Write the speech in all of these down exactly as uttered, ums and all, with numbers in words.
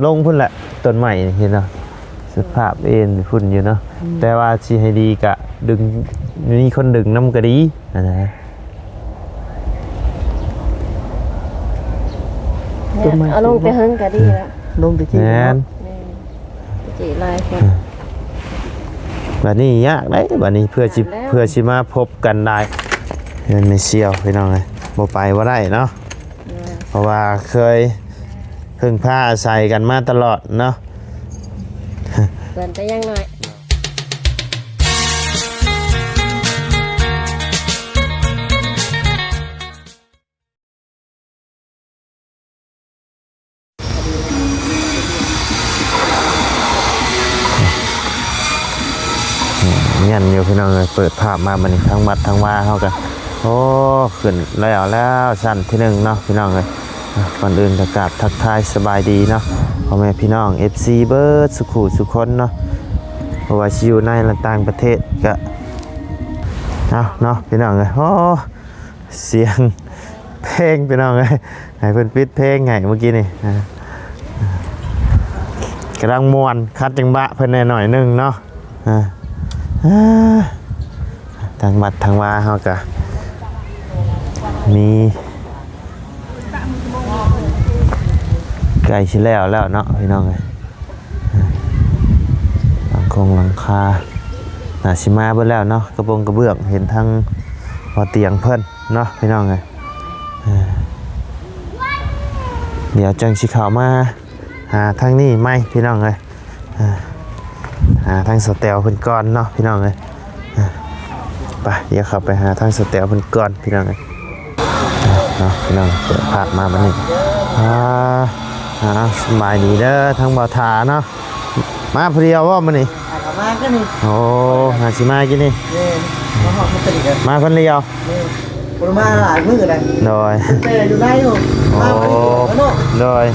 ลงพุ้นแหละ ต้นไม้นี่เห็นเนาะ สภาพเอ็นพุ้นอยู่เนาะ อืม แต่ว่าสิให้ดีกะดึง มีคนดึงนำกะดีอะนะ ต้นไม้ เอาลงแต่เฮิงกะดีแล้ว ลงแต่กี้ แม่น เนาะ แม่น ตะกี้หลายคน บัดนี้ยากเด้ บัดนี้เพื่อสิ ยากแล้ว เพื่อสิมาพบกันได้ เฮือนแม่เสี่ยวพี่น้องเอ้ย บ่ไปบ่ได้เนาะ อืม เพราะว่าเคยพึ่งพาอาศัยกันมาตลอดเนาะ เพิ่นแต่ยังน้อย เงียนอยู่พี่น้องเอ้ย เปิดภาพมาบัดนี้ ทั้งวัดทั้งวาเฮากะ โอ้ ขึ้นแล้ว แล้วชั้นที่หนึ่งเนาะพี่น้องเอ้ย อ่ะ ก่อนอื่นก็กราบทักทายสบายดีเนาะ พ่อแม่พี่น้อง เอฟซี เบิดสุขุสุคนเนาะ เพราะว่าสิอยู่ในและต่างประเทศก็ เอาเนาะพี่น้องเอ้ย โอ้ เสียงเพลงพี่น้องเอ้ย ให้เพิ่นปิดเพลงให้เมื่อกี้นี่ อ่า กำลังม่วน ขัดจังหวะเพิ่นแหน่หน่อยหนึ่งเนาะ อ่า อ่า ทางวัดทางวาเฮากะ มี ใกล้สิแล้วแล้วเนาะพี่น้องเอ้ย หลังคงหลังคา น่าสิมาเบิดแล้วเนาะ กระบงกระเบื้อง เห็นทางบ่อเตียงเพิ่นเนาะพี่น้องเอ้ย อ่า เดี๋ยวจังสิเข้ามาหาทางนี้ใหม่พี่น้องเอ้ย อ่า หาทางสแตลเพิ่นก่อนเนาะพี่น้องเอ้ย อ่า ไป เดี๋ยวเข้าไปหาทางสแตลเพิ่นก่อนพี่น้องเอ้ย อ่า เนาะพี่น้อง เปิดภาพมาบัดนี้ อ่า อ่า สบายดีเด้อ ทางบ่าวถาเนาะ มาผู้เดียวบ่มื้อนี้ อ่ะ มาก็นี่ โอ้ หาสิมากินนี่ เออ มาฮอดมาสนิทกัน มาคนเดียว เออ บ่ได้มาหลายมื้อแล้ว โดย แต่อยู่ในอยู่ โอ้ มาพอดีเนาะ โดย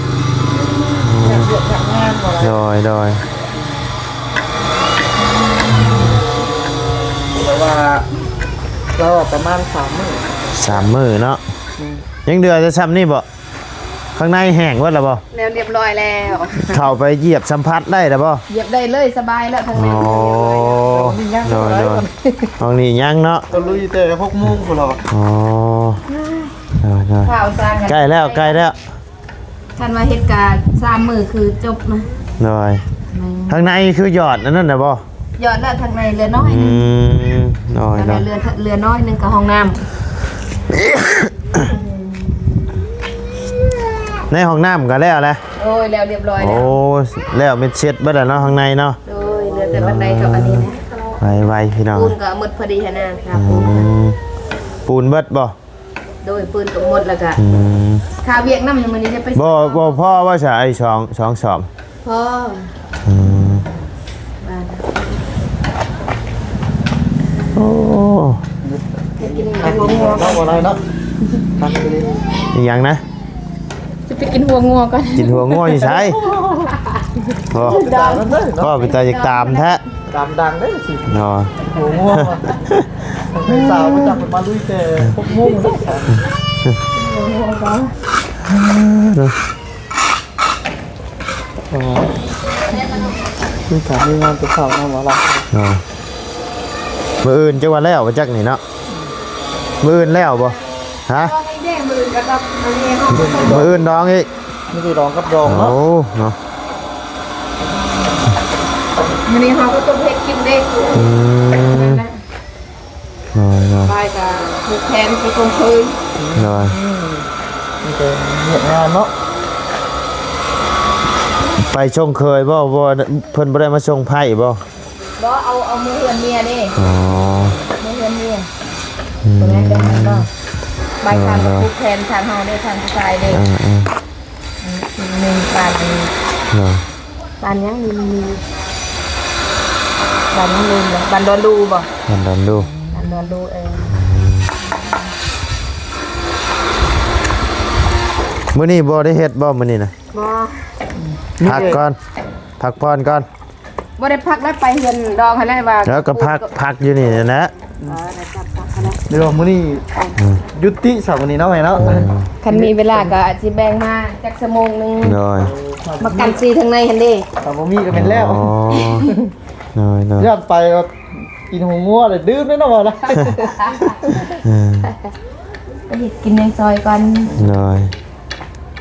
อยากเวียกอยากงานบ่ล่ะ โดย โดย แต่ว่าเราอะประมาณสามมื้อ สามมื้อเนาะ อืม ยังเหลือแต่ซ้ำนี่บ่ ข้างในแห้งเบิดแล้วบ่ แล้วเรียบร้อยแล้ว เข้าไปเหยียบสัมผัสได้แล้วบ่ เหยียบได้เลยสบายแล้วทางใน อ๋อ เรียบร้อยแล้ว โดย โดย ห้องนี้ยังเนาะ ก็ลุยแต่หกโมงพุ้นแล้ว อ๋อ โดย โดย ข่าวสารกัน ใกล้แล้ว ใกล้แล้ว คันว่าเฮ็ดกะสามมื้อคือจบนะ โดย แม่น ข้างในคือหยอดอันนั้นน่ะบ่ หยอดแล้วทางในเหลือน้อยหนึ่ง อืม โดย ทางใน โดย เหลือ เหลือน้อยหนึ่งกับห้องน้ำ ในห้องน้ำก็แล้วแหละ โอ้ย แล้วเรียบร้อยแล้ว โอ้ แล้วเม็ดเช็ดเบิดแล้วเนาะข้างในเนาะ โอ้ย เหลือแต่บันไดกับอันนี้นะ ไวๆ พี่น้อง ปูนก็หมดพอดีหั้นนะ ค่ะ อื ปูน ม ปูนเบิดบ่ โดยปืนก็หมดแล้วก็ อืม ค่าเวียกนำมื้อนี้จะไป บ่ บ่พอว่าจะไอ้สอง สองสอบ พอ อืม บ้าน โอ้ จะกินหัวงัวก่อน เอาอะไรเนาะ อีหยังนะ จะไปกินหัวงัวก่อน กินหัวงัวอยู่ไส บ่ ตามนั้นเลยเนาะ บ่เป็นตาอยากตามแท้ ตามดังเด้อสิ เนาะ โอ้โห สาวมาจากมาลุยแต่หกโมงเนาะ อ๋อ นี่ถามมีงานไปข่าวมาหมอลำ เนาะ มื้ออื่นจักว่าแล้วบ่จักนี่เนาะ มื้ออื่นแล้วบ่ ฮะ มื้ออื่นก็ต้อง มื้ออื่นดองอีก นี่คือดองกับดองเนาะ โอ้ เนาะ มื้อนี้เฮาก็ต้องเฮ็ดกินเด้ อืม นั่นแหละ น้อยเนาะ ไปกับผูกแขนไปส่งคืน น้อย อืม นี่ก็เฮ็ดงานเนาะ ไปส่งเคยบ่ บ่ เพิ่นบ่ได้มาส่งไพ่บ่ บ่ เอา เอามือเฮือนเมียนี่ อ๋อ มือเฮือนเมีย อืม คนนั้นเป็นคนนอก ไปทาง เออ ผูกแขนทางเฮาได้ทางผู้ชายเด้ เออ เออ อืม หนึ่งปาน เนาะ บ้านหยังนี่ มันมี บ้านหยังลืมแล้ว บ้านดอนดูบ่ บ้านดอนดู บ้านดอนดู เออ มื้อนี้บ่ได้เฮ็ดบ่มื้อนี้นะ บ่ พักก่อน พักผ่อนก่อน บ่ได้พักแล้ว ไปเฮือนดองหั้นแหละว่า แล้วก็พัก พักอยู่นี่นะ อ๋อ ได้พัก พักหั้นแหละ เดี๋ยวมื้อนี้ อืม ยุติเสาร์วันนี้เนาะแม่เนาะ เออ คันมีเวลาก็อาจสิแบ่งมาจักชั่วโมงหนึ่ง โดย มากันซีทางในหั่นเด้ ถ้าบ่มีก็แม่นแล้ว อ๋อ โดย โดย ย่านไปก็กินหัวงัวเลยดื่มแน่นอนนะ เออ ไปเฮ็ดกินยังซอยก่อน โดย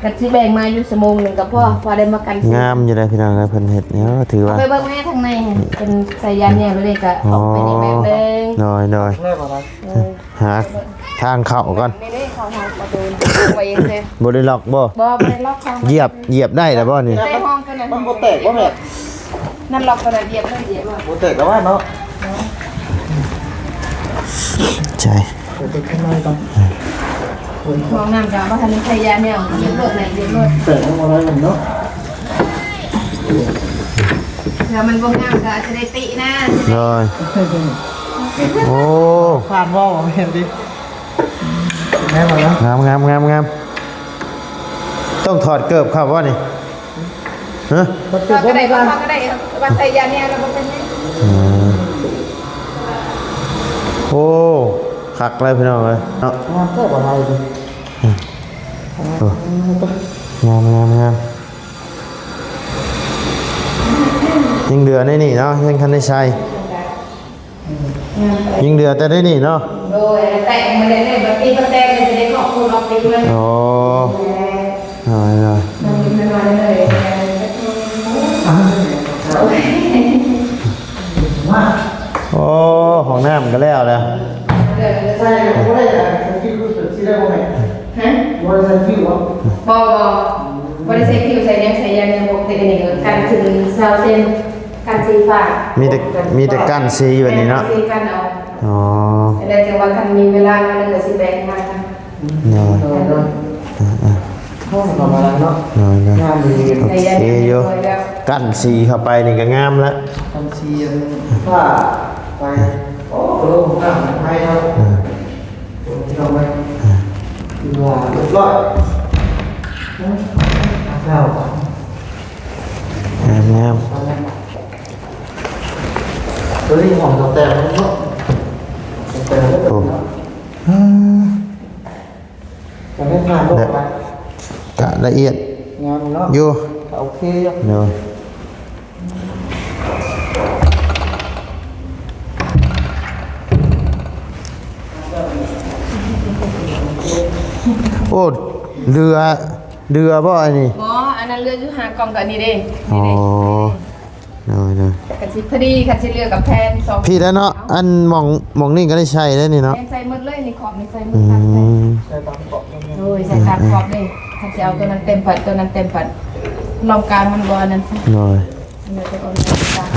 ก็สิแบ่งมาอยู่ชั่วโมงหนึ่งก็พอ พอได้มากันซี งามอยู่ได้พี่น้องเอ้ย เพิ่นเฮ็ดเนี่ย ถือว่า เอาไปเบิ่งแม่ทางในหั่น เป็นใส่ยาแนวเลยก็ออกไปอีกแบบหนึ่ง โดย โดย เออ หาทางเข้าก่อน นี่เด้ เข้าทางประตู ไปเองเลย บ่ได้ล็อกบ่ บ่ บ่ได้ล็อกทาง เหยียบ เหยียบได้แล้วบ่นี่ ได้ห้องตัวนั้น มันบ่แตกบ่แม่ นั่นล็อกตัวนั้น เหยียบเลย เหยียบเลย บ่แตกแล้วว่าเนาะ ใช่ เปิดข้างในก่อน ห้องน้ำก็บ่ทันได้ใส่ยาแนว เหยียบรถไหน เหยียบรถ แตกแล้วบ่ได้เนาะ ถ้ามันบ่งามก็อาจจะได้ตินะ โดย โอ้ ผ่านบ่ บ่เห็นดิ แม่นบ่นะ งาม งาม งาม งาม ต้องถอดเกิบครับว่านี่ ฮะ ถอดเกิบก็ได้ บ่ได้ ถอดก็ได้ ว่าใส่ยาแนวแล้วบ่เป็นหยัง อืม โอ้ คักเลยพี่น้องเอ้ย เนาะ งามแท้บ่ลายดิ โอ้ งาม งาม งาม ยังเหลือในนี่เนาะ ยังทันได้ใส่ ยังเหลือแต่ในนี่เนาะ โดย แต่งมาเลย บัดนี้ก็แต่งเลย จะได้ขอบคุณออฟฟิศมัน อ๋อ แหละ เอาไว้เลย มันมีมันมาเลย โอ้ ห้องน้ำก็แล้วแล้ว เดี๋ยวจะใส่ ใส่ก็บ่ได้นะ ใส่ที่รู้สึกที่ได้บ่แม่ ฮะ บ่ได้ใส่ที่บ่ บ่ บ่ บ่ได้ใส่คิวใส่หยังใส่ยาเนี่ยปกตินี่ก็กันถึงซาวเซน กันสีฟ้า มีแต่ มีแต่กันสีแบบนี้เนาะ กันสีกันเอา อ๋อ แต่จังหวะคันมีเวลาหน่อยหนึ่งก็สิแบ่งมาค่ะ เนาะ เออ เออ เออ ห้องทำอะไรเนาะ เนาะ เนาะ งานดี โอเคอยู่ กันสีเข้าไปนี่ก็งามละ กันสีผ้าไป โอ้โห ผ้าไทยเนาะ เออ โอ้โห พี่น้องเอ้ย เออ คือว่าเรียบร้อย เออ เศร้า งามงาม ตัวนี้ของสแตมเนาะ สแตมเนาะ โอ้ อ่า จะไม่ผ่านโลกไป กะละเอียด งามเนาะ อยู่ โอเคอยู่ เดี๋ยว โอ้ เรือ เรือบ่อันนี้ บ่ อันนั้นเรืออยู่หากล่องกับอันนี้เด้ อ๋อ นี่เด้ โดย โดย กะสิพอดี คันสิเรือกับแพนสอง พี่แล้วเนาะ อันหม่อง หม่องนี่ก็ได้ใส่ได้นี่เนาะ แม่นใส่หมดเลย นี่ขอบนี่ใส่หมด อืม ตัดใส่ ใส่ตามขอบเลย โอ้ย ใส่ตามขอบเลย คันสิเอาตัวนั้นเต็มปัด ตัวนั้นเต็มปัด ลองกลางมันบ่อันนั้นซะ โดย เดี๋ยวจะเอาเรือไปกลาง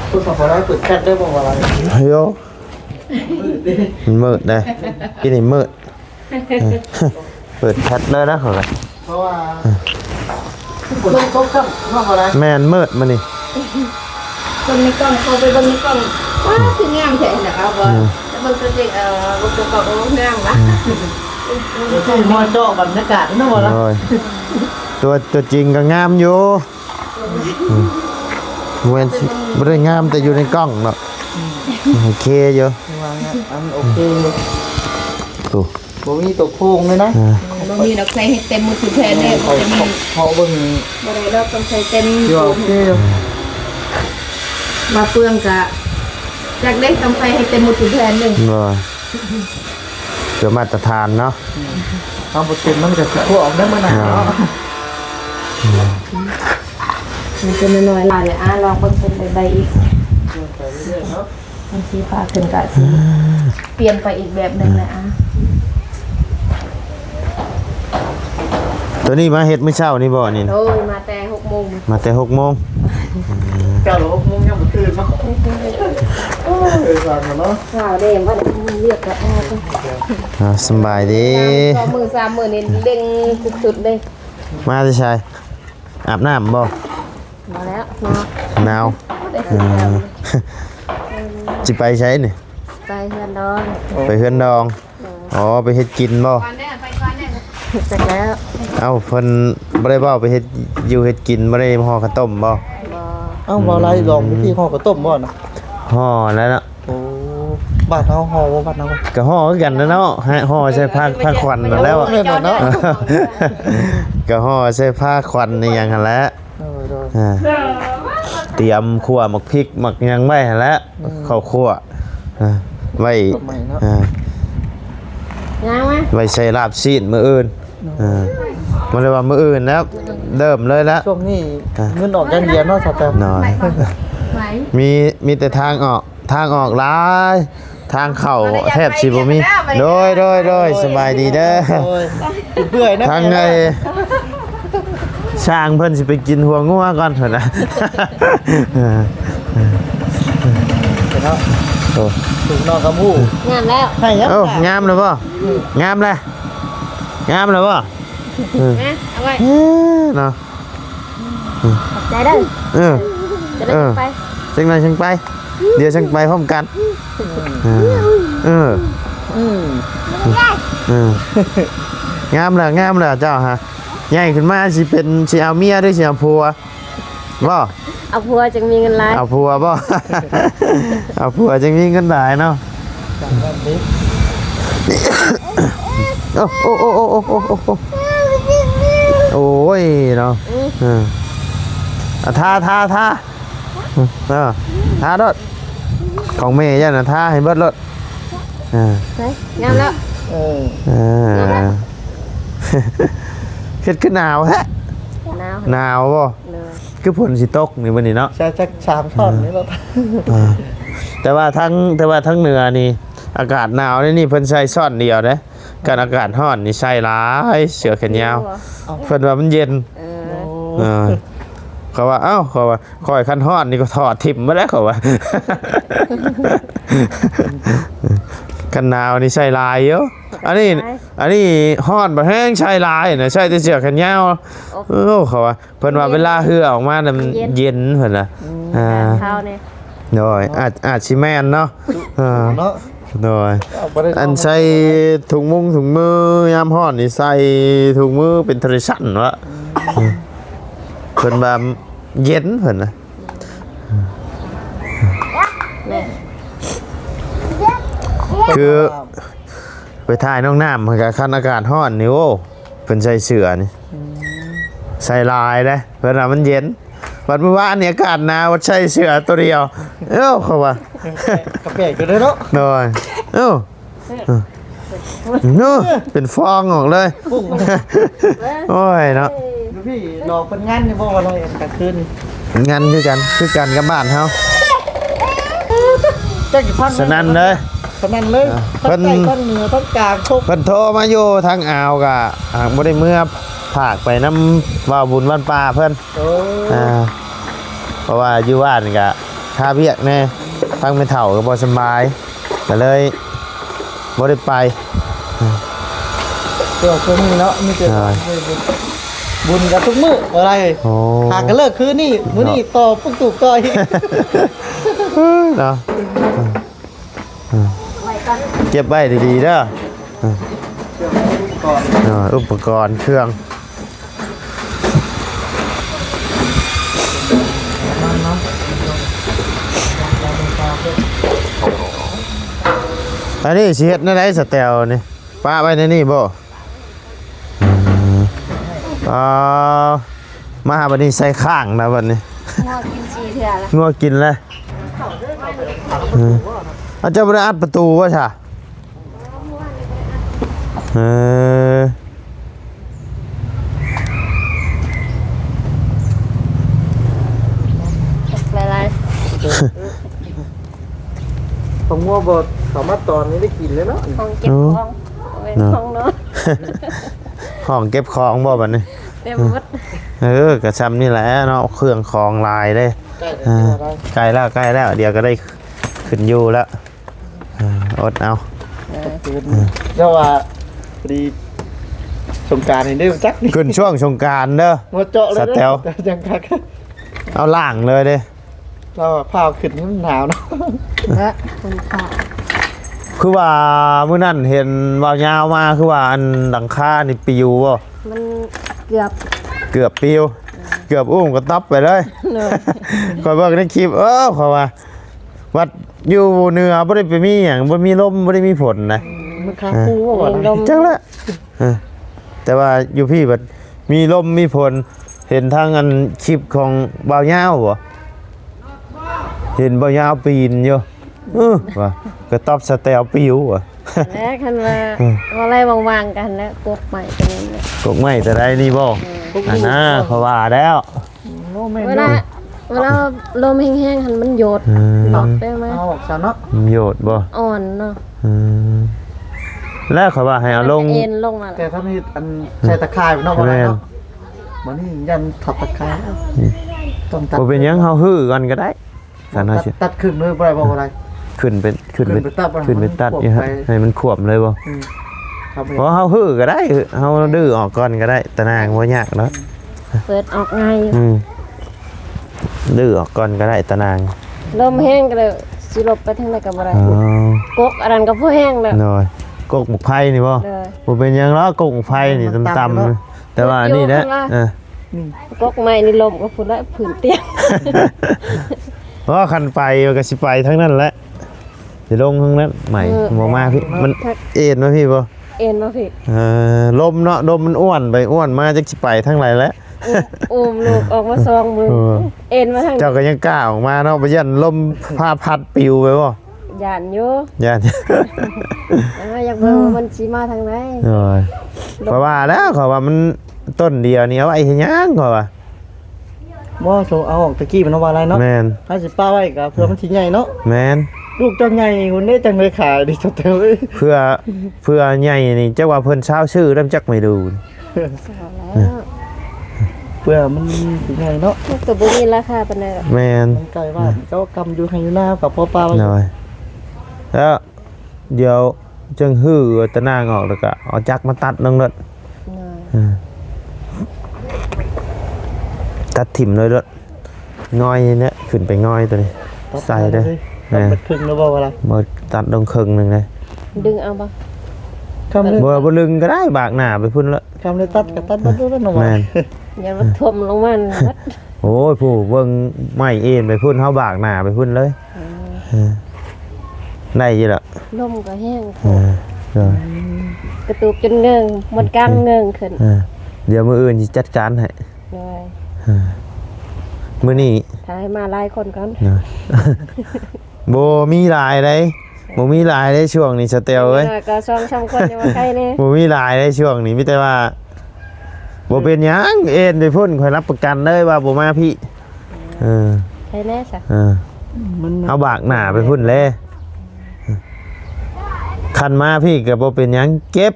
ผู้สาวคนนั้นเปิดแคทได้บ่วะ เฮ้ย มันมืดนะ กินนี่มืด เปิดแคทเลยนะ ขอละ เพราะว่า ฝนตกซ้ำ ว่าอะไร แม่นมืดมานี่ คนในกล้อง เขาไปเบิ่งในกล้อง ว้า คืองามแท้นะ เอาบ่ อืม แล้วเบิ่งตัวจริง เอ่อ เบิ่งตัวกล้อง โอ้ งามวะ อืม เดี๋ยวสิมาเจาะบรรยากาศนะบ่ล่ะ โอ้ย ตัว ตัวจริงก็งามอยู่ อืม บ่แม่นสิ บ่ได้งามแต่อยู่ในกล้องเนาะ อืม โอเคอยู่ ว่าอันโอเคอยู่ โอ้ บ่มีตัวโค้งเลยนะ อ่า บ่มีดอก ใส่ให้เต็มหมดทุกแผ่นเลย บ่จะมี ขอเบิ่ง บ่ได้ดอก ต้องใส่เต็ม อยู่โอเคอยู่ มาเฟืองกะ อยากได้ต้องใส่ให้เต็มหมดทุกแผ่นเลย บ่ เพื่อมาตรฐานเนาะ เอาบ่เต็มมันก็สิคั่วออกได้มื้อหน้าเนาะ อ่า มันเป็นน้อยๆ หลายเลย อ่ะ ลองเบิ่งเป็นใบๆ อีก ไปเรื่อยๆเนาะ มันสีฟ้าขึ้นกะสี อ่า เปลี่ยนไปอีกแบบหนึ่งเลยอ่ะ ตัวนี้มาเฮ็ดมื้อเช้านี่บ่นี่ โอ้ย มาแต่หกโมง มาแต่หกโมง เก้าหรือหกโมงยังบ่ตื่นเนาะ เออ สั่งกันเนาะ ข่าวเด้ ว่ามันเรียกกะออก อ่า สำบายดี สองมื้อสามมื้อนี่เร่งสุดๆเลย มาแต่ไส อาบน้ำบ่ มาแล้ว มา หนาว ได้ เอ สิบ อ แล้ว สิไปไสนี่ ไปเฮือนดอง ไปเฮือนดอง เออ อ๋อ ไปเฮ็ดกินบ่ ก่อนเด้อ ไปก่อนเด้อ จักแล้ว เอ้า เพิ่นบ่ได้เว้าไปเฮ็ดอยู่เฮ็ดกิน บ่ได้ห่อข้าวต้มบ่ บ่ เอ้า บ่อะไรลองวิธีห่อข้าวต้มบ่นะ ห่อแล้วเนาะ โอ้ บ้านเฮาห่อบ่ บ้านเฮา ก็ห่อคือกันนะเนาะ ฮะ ห่อใส่ผ้า ผ้าขวัญนั่นแหล้ว แม่นบ่เนาะ ก็ห่อใส่ผ้าขวัญนี่หยังหั่นแหละ โดย โดย อ่า เตรียมขั่วหมากพริกหมากหยังไว้หั่นแหละ อืม ข้าวขั่ว อ่า ไว้ ต้นไม้เนาะ อ่า ย่างมา ไว้ใส่ลาบซีนมื้ออื่น เนาะ อ่า บ่ได้ว่ามื้ออื่นแล้ว เริ่มเลยแล้ว ช่วงนี้ อ่า เงินออกอย่างเดียวเนาะ สาวแต๋ว เนาะ ไหว มี มีแต่ทางออก ทางออกหลาย ทางเข้าแทบสิบ่มี โดย โดย โดย สบายดีเด้อ โอ้ย เปื่อยนะ ทางไอ้ ช่างเพิ่นสิไปกินหัวงัวก่อนเพิ่นน่ะ เนาะ โอ้ ถูกนอกกำหู งามแล้ว ให้ยัง โอ้ งามแล้วบ่ งามแล้ว งามแล้วบ่ เออ นะ เอาไว้ เออ เนาะ ขอบใจเด้อ เออ จะได้ เออ ไป จังหน่อยจังไป เดี๋ยวจังไปพร้อมกัน เออ เออ อืม เออ งามแล้ว งามแล้วเจ้าฮะ ใหญ่ขึ้นมาสิเป็น สิเอาเมียหรือสิเอาผัว บ่ เอาผัวจังมีเงินหลาย เอาผัวบ่ เอาผัวจังมีเงินหลายเนาะ โอ้ โอ้ โอ้ยเนาะ อืม เออ อ่ะ ทา ทา ทา เออ ทาโลด ของแม่ย่านะ ทาให้เบิดโลด เออ ไป งามแล้ว เออ เออ เฮ็ดคือหนาวแท้ หนาว หนาวบ่ เลย คือฝนสิตกนี่มื้อนี้เนาะ ใส่จักสามท่อนนี่เนาะ อ่า แต่ว่าทั้ง แต่ว่าทั้งเหนือนี่ อากาศหนาวนี่ นี่เพิ่นใส่ท่อนเดียวเด้ คันอากาศร้อนนี่ใส่หลาย เสื้อแขนยาว เอ้า เพิ่นว่ามันเย็น เออ โอ้ เออ เขาว่า เอ้า เขาว่า ข้อยคันฮ้อนนี่ก็ถอดถิ่มมาแล้ว เขาว่า คันหนาวนี่ใส่หลายอยู่ อันนี้ ใช่ อันนี้ฮ้อนบ่แฮงใส่หลายนะ ใส่แต่เสื้อแขนยาว โอ้ เออ เขาว่า เพิ่นว่า เย็น เวลาเหื่อออกมาน่ะมัน เย็น เย็นเพิ่นน่ะ อืม อ่า ข้าวเนี่ย โดย อาจ อาจสิแม่นเนาะ เออ เนาะ โดย เอาบ่ได้ อันใส่ถุงมุงถุงมือยามฮ้อนนี่ใส่ถุงมือเป็นทริสันวะ เพิ่นว่าเย็นเพิ่นนะ แม่ คือไปถ่ายน้องน้ำมันก็คันอากาศฮ้อนนี่ โอ้ เพิ่นใส่เสื้อนี่ อืม ใส่หลายเด้ เพิ่นว่ามันเย็น บัดมื้อวานนี่อากาศหนาว บัดใส่เสื้อตัวเดียว เอ้า เขาว่า ก็แปลกอยู่เด้อเนาะ โดย เอ้า เนาะ เป็นฟองออกเลย ปุ้ง โอ้ยเนาะ ดูพี่ หลอกเพิ่นงันนี่บ่ ว่าหลอกกลางคืนนี่ งันคือกัน คือกันกับบ้านเฮา จักสิพัน สนั่นเลย สนั่นเลย อ่า ทั้งใต้ เพิ่น ทั้งเหนือ ทั้งกลาง ครบ เพิ่นโทรมาอยู่ทางอ่าวกะ อ่า บ่ได้เมือฝากไปนำว่าบุญวันป่าเพิ่น โอ้ อ่า เพราะว่าอยู่บ้านกะคาเวียกแน่ ทางแม่เฒ่าก็บ่สำบาย ก็เลยบ่ได้ไป ตัวช่วงนี้เนาะ มีแต่ อ่า บุญ บุญกันทุกมื้อ อะไร โอ้ หากันเลิกคืนนี้ มื้อนี้ เนาะ ต่อปุ๊กตุกต่ออีก เนาะ อ่า ไว้ก่อน เก็บไว้ดีๆเด้อ อ่า เตรียมอุปกรณ์ อ่า อุปกรณ์เครื่อง อันนี้สิเฮ็ดแนวใดสแตลนี่ ปะไว้ในนี่บ่ อืม อ่า มาหาบัดนี้ใส่ข้างนะบัดนี้ งัวกินสี่เทื่อละ งัวกินแล้ว เออ อาจจะบ่ได้อัดประตูบ่ซะ เออ หลายๆ ของงัวบ่สามารถตอนนี้ได้กินเลยเนาะ ของเก็บของ เป็น เนาะ ของเนาะ ห้องเก็บของบ่บัดนี้ เต็มหมด เออ กะซ่ำนี่แหละเนาะ เครื่องของหลายเด้ ใกล้แล้ว อ่า ใกล้แล้ว ใกล้แล้ว เดี๋ยวก็ได้ขึ้นอยู่แล้ว อ่า อดเอา เออ เจ้าว่าพอดีสงกรานต์นี่ได้จักนี่ ขึ้นช่วงสงกรานต์เด้อ งัวเจาะเลย สแตล จังคัก เอาล่างเลยเด้ เราอะผ้าขึ้นมันหนาวเนาะ และคุณค่ะ คือว่ามื้อนั้นเห็นว่ายาวมา คือว่าอันหลังคานี่ปิวบ่ มันเกือบ เกือบปิว เกือบอุ้มกระต๊อบไปเลย เลย ข้อยเบิ่งในคลิป เออ ข้อยว่า วัดอยู่เหนือบ่ได้ไปมีหยัง บ่มีลม บ่ได้มีฝนนะ มันคาปูบ่วะ ลม จังละ เออ แต่ว่าอยู่พี้บัดมีลมมีฝน เห็นทางอันคลิปของบ่าวยาวบ่ เห็นบ่าวยาวปีนอยู่ เออ ว่ากระต๊อบสแตลปิวว่ะ แรกคันว่า อืม ว่าอะไรว่างๆกันแล้ว กกใหม่กันนั่นแหละ กกใหม่แต่ใดนี่บ่ อืม อันน่ะ เพราะว่าแล้ว โอ้แม่น เวลา เนาะ เวลาลมแห้งๆหันมันโยด อืม ออกไปไหม เอาออกซะเนาะ มันโยดบ่ อ่อนเนาะ อืม แล้วเขาว่าให้เอาลง เอ็นลงมา แต่ถ้ามีอันใส่ตะข่ายเนาะ บ่ได้เนาะ แม่น มันนี่ยันทับตะข่าย อืม ต้องตัด บ่เป็นหยัง เฮาหื้อก่อนก็ได้ สันเฮาสิ ตัด ตัดครึ่งเลยบ่ได้บ่ บ่ได้ ขึ้นไป ขึ้นไป ขึ้นไปตัด ขึ้นไปตัด มัน อยู่ฮะ ขวบไป ให้มันขวบเลยบ่ อืม ครับ เพราะเฮาหื้อก็ได้ เฮาดื้อออกก่อนก็ได้ ตะนางบ่ยากเนาะ เปิดออกง่ายอยู่ อืม ดื้อออกก่อนก็ได้ ตะนาง ลมแห้งก็เลยสิหลบไปทางใดก็บ่ได้ อ๋อ กกอันนั้นก็บ่แห้งแล้ว โดย กกหมากไผ่นี่บ่ โดย บ่เป็นหยังหรอก กกหมากไผ่นี่ มันต่ำ ต่ำๆ เนาะ แต่ว่าอันนี้แหละ เดี๋ยว เออ นี่ กกไม้นี่ล้มก็พุ้นละ พื้นเตียง เพราะว่าคันไปมันก็สิไปทางนั้นแหละ สิลงทางนั้นใหม่ เออ บ่มาพี้ มัน คัก เอ็นมาพี้บ่ เอ็นมาพี้ เออ ลมเนาะ ลมมันอ้วนไปอ้วนมา จักสิไปทางใดแล้ว อุ้ม อุ้มลูกออกมาสองมือ เออ เอ็นมาทาง เจ้าก็ยังกล้าออกมาเนาะ บ่ย่านลมพาพัดปิวไปบ่ ย่านอยู่ ย่าน อ่า อยากเบิ่งว่ามันสิมาทางใด เออ เพราะว่าแล้วเขาว่ามันต้นเดียวนี่เอาไว้เฮ็ดหยังเขาว่า บ่ โซเอาออกตะกี้มันว่าอะไรเนาะ แม่น ถ้าสิป้าไว้ก็เพื่อมันสิใหญ่เนาะ แม่น ลูกเจ้าใหญ่คนนี้จังเลยขายดิ เจ้าเต้ย เพื่อ เพื่อใหญ่นี่จักว่าเพิ่นซาวซื้อแล้วจักไม่ดู สาวแล้ว เพื่อมันสิใหญ่เนาะ มันก็บ่มีราคาปานใดหรอก แม่น มันใกล้บ้าน เจ้ากำอยู่ไฮ่อยู่นากับพ่อป้าไว้ โดย แล้วเดี๋ยวจังหื้อตะนางออกแล้วก็เอาจักรมาตัดลงโลด โดย เออ ตัดถิ่มเลยโลด ง่อยเนี่ย ขึ้นไปง่อยตัวนี้ ตัด ใส่เลย ตัด แม่ ตัดครึ่งหรือบ่ว่าล่ะ บ่ตัดลงครึ่งหนึ่งเลย ดึงเอาบ่ คำเลย บ่ บ่ดึงก็ได้ บากหน้าไปพุ้นละ คำเลยตัดก็ตัดบ่ได้แล้วเนาะ แม่น อย่ามาท่วมลงมานะ โอ้ย ผู้เบิ่งไม้เอ็นไปพุ้น เฮาบากหน้าไปพุ้นเลย อืม เออ ได้อยู่ละ ลมก็แห้ง เออ เออ กระตุกจนเงิง มันกลางเงิงขึ้น เออ เดี๋ยวมื้ออื่นสิจัดการให้ โดย เออ มื้อนี้ ถ้าให้มาหลายคนก่อน เนาะ บ่มีหลายเด้ บ่มีหลายเด้ช่วงนี้ สเตลเอ้ย เออ ก็สองสามคนยังว่าใครแน่ บ่มีหลายเด้ช่วงนี้ มีแต่ว่า บ่เป็นหยัง เอ็นไปพุ้น ข้อยรับประกันเลยว่าบ่มาพี้ เออ ใครแน่ซะ เออ มัน เอาบากหน้าไปพุ้นเลย คันมาพี้ก็บ่เป็นหยัง เจ็บ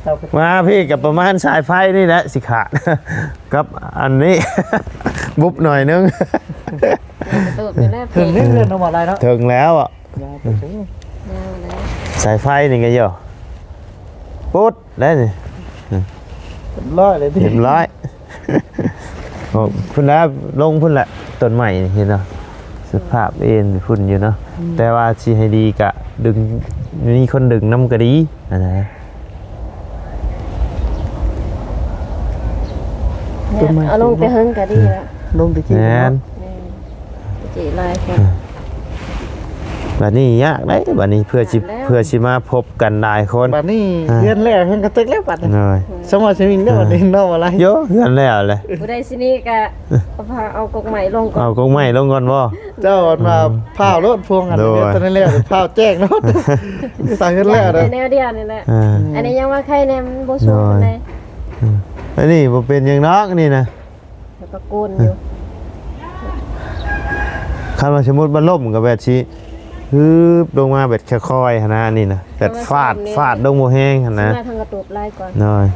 เอาไป มาพี้ก็ประมาณสายไฟนี่แหละสิขาด กับอันนี้ บุบหน่อยนึง กระตุกอยู่แล้ว ถึงนี่เรือนเอาบ่ได้เนาะ ถึงแล้วอะ ยาวไปถึง ยาวแล้ว สายไฟนี่ก็อยู่ ปุ๊ด ได้นี่ เรียบร้อยเลยดิ เรียบร้อย โอ้ พุ้นแล้ว ลงพุ้นแหละ ต้นไม้นี่ เห็นเนาะ สภาพเอ็นพุ้นอยู่เนาะ อืม แต่ว่าสิให้ดีกะดึง มีคนดึงนำก็ดี อะนะ เนี่ย ต้นไม้ เอาลงแต่เฮิงก็ดีแล้ว ลงแต่กี้ แม่น เนาะ แม่น ตะกี้หลายคน บัดนี้ยากเด้ บัดนี้เพื่อสิ ยากแล้ว เพื่อสิมาพบกันหลายคน บัดนี้ อ่า เฮือนแล้ว เฮือนกระตึกแล้วบัดนี้ โดย สมอสิมิงเด้อ อ่า บัดนี้เนาะ อะไร โย เฮือนแล้วแหละ ผู้ใดสิหนีก็ เอาผ้า เอากกไม้ลงก่อน เอากกไม้ลงก่อนบ่ เจ้าว่า อืม ผ้าโลดพวงอันนี้ โดย ตอนนี้แล้ว ผ้าแจ้งโลด ตายเฮือนแล้ว ย่านแต่แนวเดียวนี่แหละ อ่า อันนี้ยังว่าใครแน่ มันบ่สูงปานใด โดย อืม อันนี้บ่เป็นหยังดอกนี่นะ แล้วก็โกนอยู่ คันว่าสมมุติมันล้มก็แบบสิ ฮึบ ลงมาแบบค่อยๆ หั้นนะ นี่นะ แบบฟาด แต่ว่า ฟาดลงบ่แฮงหั้นนะ สิมาทางกระตูบลายก่อน น้อย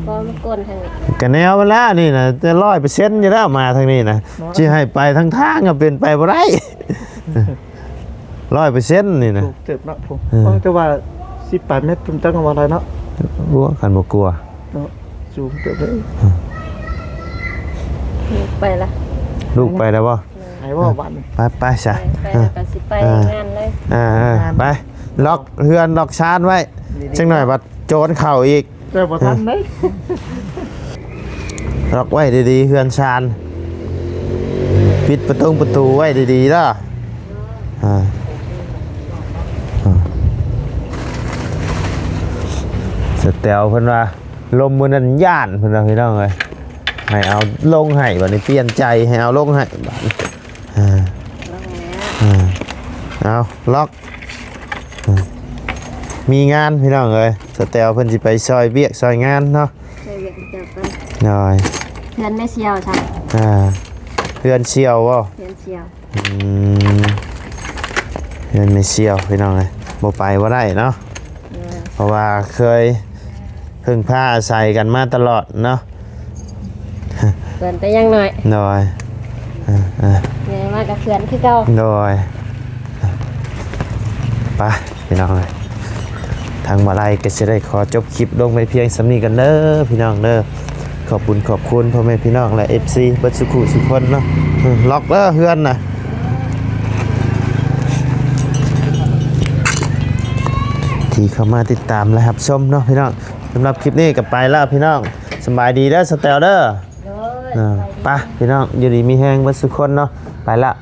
ก็มันโกนทางนี้ ก็แนวมันแล้วนี่นะ แต่ร้อยเปอร์เซ็นต์อยู่แล้วมาทางนี้นะ เนาะ สิให้ไปทางทางก็เป็นไปบ่ได้ ร้อยเปอร์เซ็นต์ นี่นะ สูงเติบเนาะผม เออ โอ้ย แต่ว่าสิบแปดเมตร ผมจักว่าอะไรเนาะ บ่ คันบ่กลัว เนาะ สูงเติบเลย ไปละ ลูกไปแล้วบ่ หายว่าวัน ไป ไปซะ ไป ไปแล้วก็สิไป อ่า งานเลย อ่า อ่า ไป ล็อกเฮือน ล็อกชานไว้ ดีๆ จังหน่อยบัดโจรเข้าอีก แต่บ่ทันเด้ ล็อกไว้ดีๆ เฮือนชาน ปิดประตูประตูไว้ดีๆเด้ออ่าอ่าสแตลเพิ่นว่าลมมื้อนั้นย่านเพิ่นว่าพี่น้องเอ้ยให้เอาลงให้บัดนี้เปลี่ยนใจให้เอาลงให้บัดนี้อ่าอ่าเอาล็อกอ่ามีงานพี่น้องเอ้ยสแตลเพิ่นสิไปซอยเวียกซอยงานเนาะ ใส่เวียกเจ้าก่อน โดยเพื่อนแม่เสี่ยวจ้ะอ่าเพื่อนเสี่ยวบ่เพื่อนเสี่ยวอืมเพื่อนแม่เสี่ยวพี่น้องเอ้ยบ่ไปบ่ได้เนาะเออเพราะว่าเคยเพิ่งพาอาศัยกันมาตลอดเนาะเพื่อนแต่ยังน้อยโดยอ่าอ่าใหญ่มากกับเพื่อนคือเก่าโดย ไปพี่น้องเอ้ยทางมาลัยก็จะได้ขอจบคลิปลงไปเพียงส่ำนี้กันเด้อพี่น้องเด้อขอบคุณขอบคุณพ่อแม่พี่น้องและเอฟซีเบิดสุขุสุคนเนาะอืมล็อกเด้อเฮือนนะที่เข้ามาติดตามและรับชมเนาะพี่น้องสำหรับคลิปนี้ก็ไปแล้วพี่น้องสำบายดีเด้อสแตลเด้อโดยอ่าไปพี่น้องอยู่ดีมีแฮงเบิดสุคนเนาะไปละ